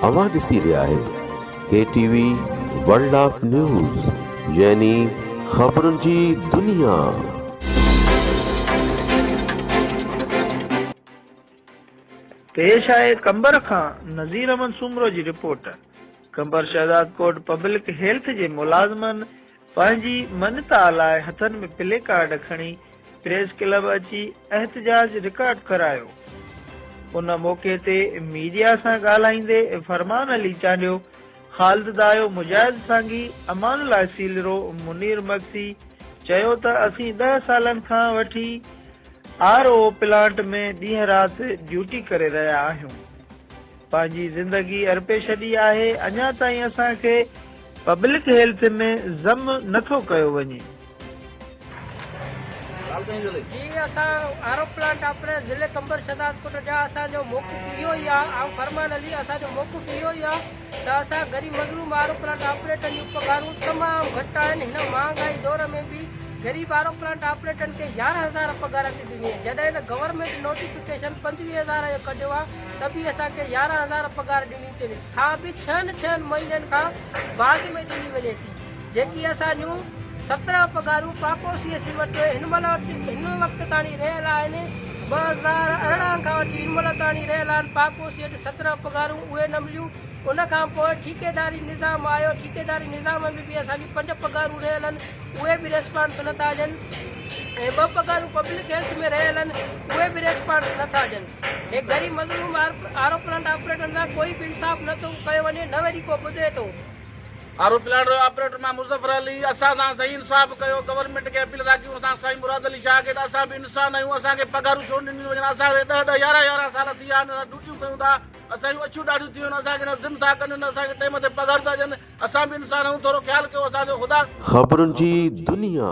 اوهان ڏسي رهيا آهيو K T V world of news يعني خبرن جي دنيا. پيش آهي قمبر کان نذير احمد سومرو جي report, Qambar Shahdadkot public health جي ملازمن پنهنجي مڃتا لاء هٿن ۾ پلي ڪارڊ کڻي پريس ڪلب اچي احتجاج رڪارڊ ڪرايو. ان موقعي تي ميڊيا سان ڳالهائيندي فرمان علي چانڊيو، خالد دايو، مجاهد سانگي، امان الله سيلرو، منير مگسي چيو ته اسين ڏهه سالن کان وٺي آر او پلانٽ ۾ ڏينهن رات ڊيوٽي ڪري رهيا آهيون. پنهنجي زندگي ارپي ڇڏي آهي اڃا تائين اسان کي پبلڪ هيلٿ ۾ ضم نه ٿو ڪيو وڃي. جي اسان آر او پلانٽ آپريٽر ضلعي قمبر شھدادڪوٽ جا اسان جو موقف اهو ئي آ آئون فرمان علي اسان جو موقف اهو ئي آ ته اسان غريب مظلوم آر او پلانٽ آپريٽرن جون پگهارون تمام گهٽ آهن هن مهانگائي دور ۾ به غريب آر او پلانٽ آپريٽرن کي 11 هزار پگهار ٿي ڏني وڃي جڏهن ته گورنمينٽ نوٽيفڪيشن 25 هزار جو ڪڍيو آ ته به اسان کي 11 هزار پگهار ڏني ٿي وڃي سا به ڇهن ڇهن مهينن کان بعد ۾ ڏني وڃي ٿي جيڪي اسان جون 17 پگهارون پاڪو سي ايس سي وٽ هن مهل هن وقت تاڻي رهيل آهن، 2018 کان وٺي هن مهل تاڻي رهيل آهن پاڪو سي وٽ 17 پگهارون اهي نه مليون، ان کان پوء ٺيڪيداري نظام آيو، ٺيڪيداري نظام ۾ به اسان جون پنج پگهارون رهيل آهن اهي به ريسپانس نه ٿا ڏين ۽ ٻه پگهارون پبلڪ هيلٿ ۾ رهيل آهن اهي به ريسپانس نه ٿا ڏين. هي غريب مظلوم آر او پلانٽ آپريٽرن سان ڪوئي به انصاف نه ٿو ڪيو وڃي نه وري ڪو ٻڌي ٿو. آر او پلانٽ جو آپريٽر مان مظفر علي اسان سان صحيح انصاف ڪيو گورنمينٽ کي اپيل ٿا ڪيون اسان سائين مراد علي شاهه کي ته اسان به انسان آهيون اسان کي پگهارون ڇو نه ڏنيون وڃن اسان کي ڏهه ڏهه يارهن يارهن سال ٿي ويا آهن اسان ڊيوٽيون ڪيون ٿا اسان جون اڇيون ڏاڙهيون ٿي ويون آهن اسان کي نه ضم ٿا ڪن نه اسان کي ٽيم تي پگهارون ٿا ڏين اسان به انسان آهيون ٿورو خيال ڪيو اسان جو خدا خبرن جي دنيا.